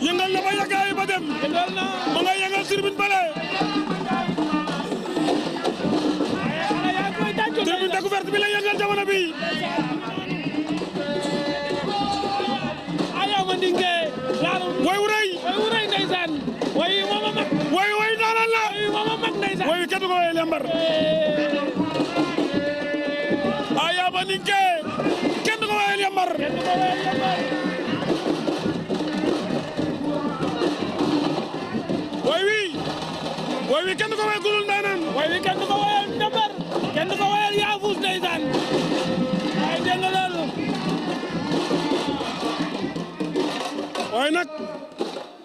yëngal na ba yàggaay ba dem. yëngal na ma ngay yëngal tribune bale. tribune découverte bi la yëngal jamono bi. Ayama Ndingue. way wu rëy. way wu rëy ndeysaan. way wi moom a mag. way naanaan la. way wi moom a mag ndeysaan. way wi kenn du ko way lembar. Ayama Ndingue. kenn du ko way lembar. kenn du ko way lembar. way wi kenn du ko way gulul ndaanaan. way wi kenn du ko wayal lembar. kenn du ko wayal yaafus ndeysaan. waaye dégg nga loolu. waaye nag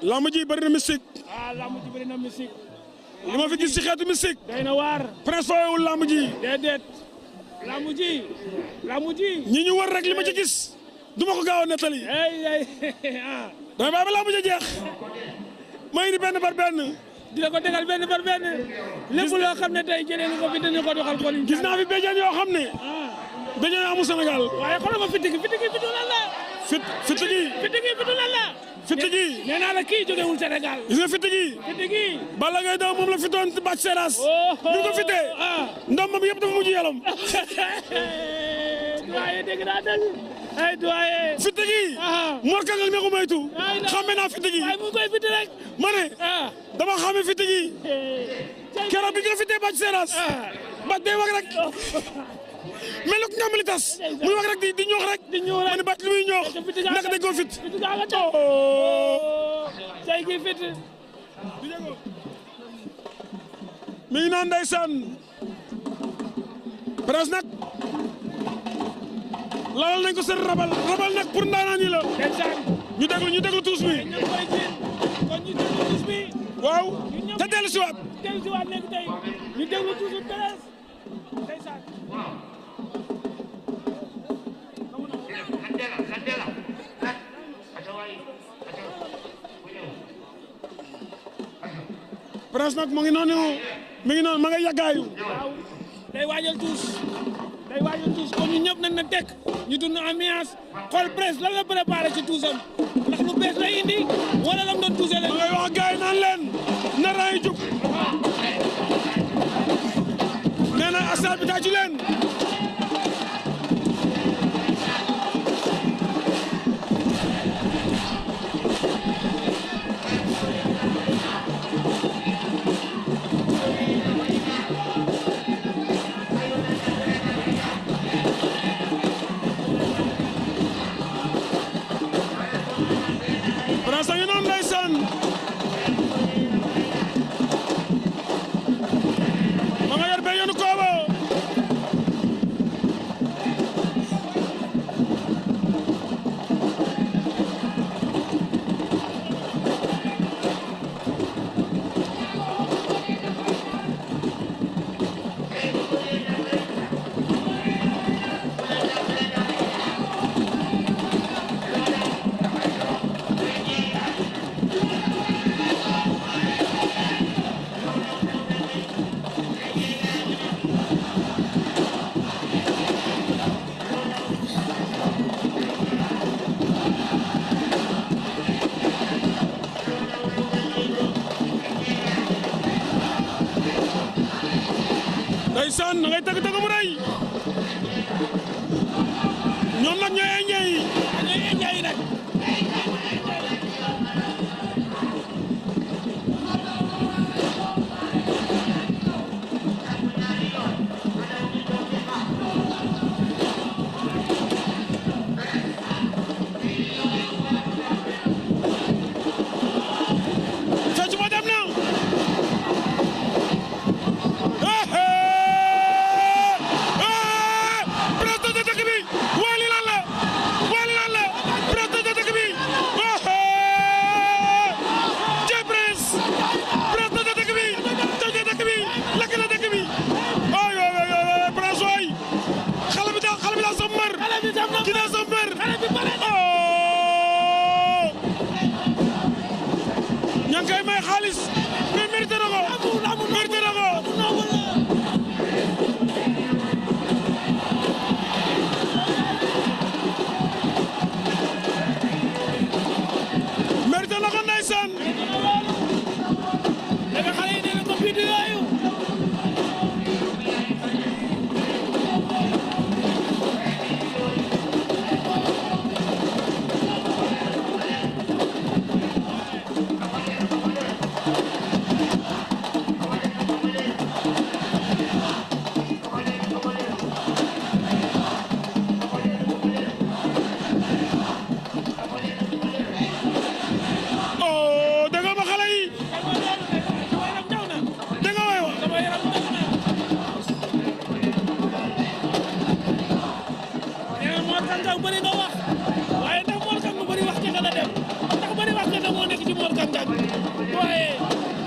lamb ji bëri na mystique. lamb ji bëri na mystique. li ma fi gis ci xeetu mystique. day na waar. Prince fawewul lamb ji. déedéet. lamb ji. ñi ñu war rek li ma ci gis du ma ko gaaw a nettali. damay bàyyi ba lamb ji jeex ma indi benn par benn. dina ko tegal benn par benn. lépp loo xam ne tey jëlee nga ko fi dañu ko doxal kon. gis naa fi béjjén yoo xam ne. béjjén amul Sénégal. waaye xoolal ma fitti fitu lan la. fitti fitu lan la. fitti gi nee naa la kii jógewul Sénégal. gis nga fitti gi. Balla Gaye daw moom la fitoon bàcc seeraas. ñu ko fittee. ndam moom yëpp dafa mujj yalam. doyen dégg naa dégg. ay doyen. fitti gi. Mor Kangal mi ko moytu. xàmme naa fitti gi. waaye mu ngi koy fitti rek. ma ne. dama xàmme fitti gi. keroog bi nga fittee bàcc seeraas. bàcc day wax rek. mel na ku nga meli tas muy wax rek di ñoox rek. ma ne bàcc lu muy ñoox naka dañ koo fit. tey gi fit. mi ngi naan ndeysaan. Prince nag lalal nañ ko seen rabal nag pour ndaanaan yi la. ñu déglu tuus bi. kon ñu déglu tuus bi. waaw te dellu si waat. léegi tey ñu déglu tuusu Prince. ndeysaan. Prince nag mu ngi noonu ma ngay yàggaayu. waaw day waajal tuus comme ñu ñëpp nañ na tekk ñu dund ambiance xool Prince lan la préparé ci tuusam ndax lu bees lay indi wala lam doon tuusee leen. ma ngay wax gaay naan leen na raay jug nee na asal bi tàccu leen. Prince a ngi noonu ndeysaan ma nga yor be yoonu kooba ndeysaan na ngay tëgg mu rëy ñoom nag ñooy ñooy nag fecc ba dem na ña ngi koy may xaalis mais mérité na ko mérité na ko mérité na ko ndeysaan léegi xale yi nee na ko vidéo yooyu bëri nga wax waaye ndax Mor Kang mu bëri wax kese la dem ndax bëri wax kese moo nekk ci Mor Kang Kang waaye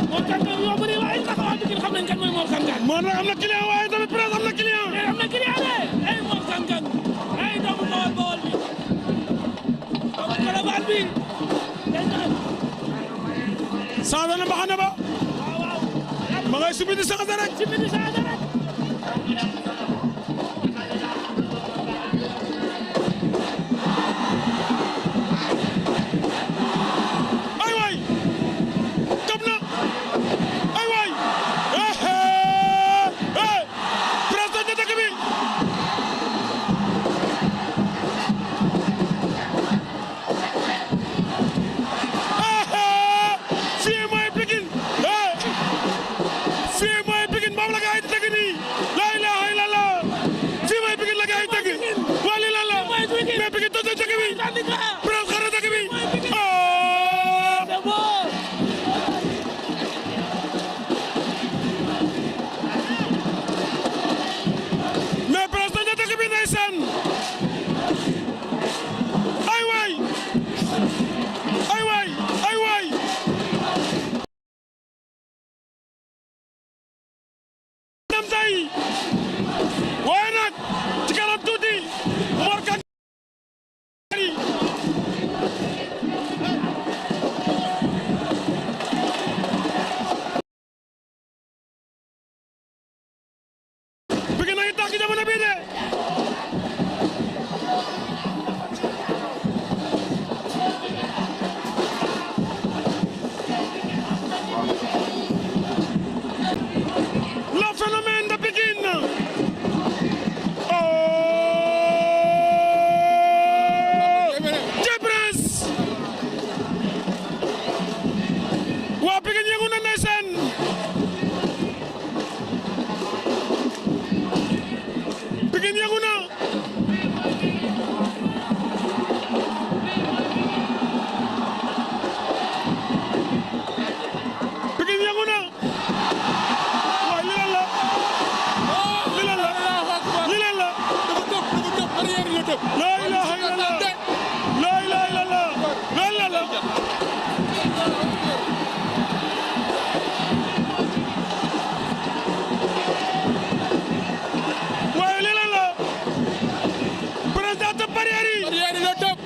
Mor Kang Kang yoo bëri waaye ndax waa Pikine xam nañ kan mooy Mor Kang Kang. Mor nag am na client waaye tamit presse am na client. mais am na client de ay Mor Kang Kang ay doomu Bawol Bawol bi doomu Colobane bi dañ naan. changé na mbaxane ba. waaw waaw. ma ngay subi di changé rek. subi di changé rek. waaye nag ci kanam tuuti Mor Kang bëgg na ngi tàkk jamono bii de le phénomène de Pikine waa Pikine yëngu na ndeysaan Pikine yëngu na Pikine yëngu na waaye li lan la li lan la li lan la laa ilaaha illallah laa ilaaha illallah lan la la waaye lii lan la président de barrière yi. barrière yi la topp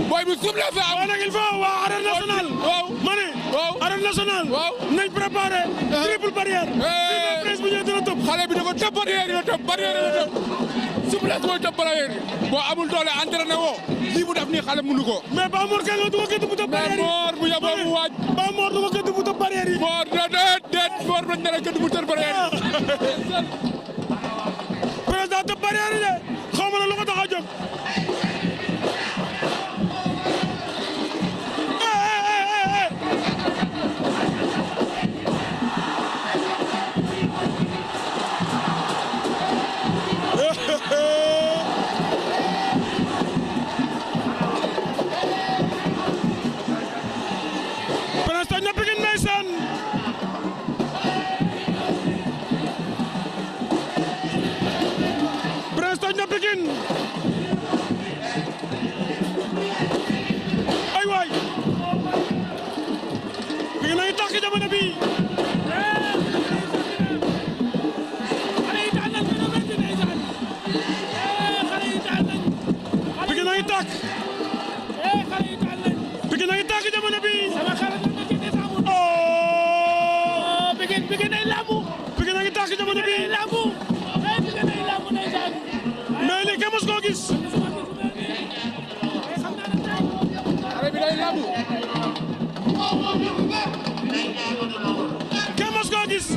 booy bi suuf la fa am. waaw nag il faut waa arène nationale. waaw ma ne. waaw arène nationale. waaw nañ préparé. triple barrière. fii presse bu ñëwee dina topp. xale bi dafa topp barrière yi la topp barrière yi la topp suuf la mooy topp barrière yi boo amul doole entraîné woo lii mu def nii xale mënu ko. mais Ba Mor Kang du ko gëdd bu topp barrière yi. mais Mor bu yaboo mu waaj. Ba Mor du ko gëdd bu topp barrière yi. Mor déet Mor bañ na la gëdd bu topp barrière yi. président de barrière yi de xaw ma ne lu ko tax a jóg. président ñëpp gi ndeysaan président ñëpp gi ay waay mi ngi lay tàkk jamono bi Pikine a ngi tàkk Pikine a ngi tàkk jamono bi Pikine ay lambu Pikine a ngi tàkk jamono bi lambu Pikine ay lambu ndeysaan mais lii kenn mos koo gis xale bi day lambu. kenn mos koo gis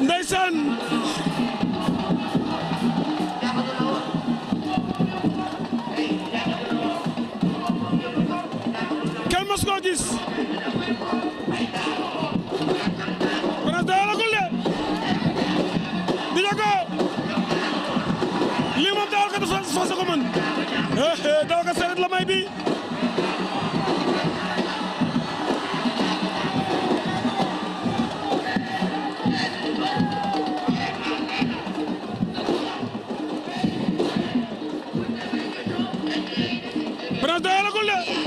ndeysaan kenn mos koo gis Prince dawalagul de di ko lii moom dawal ko fas ko mën dawal ko saret la may bi Prince dawalagul de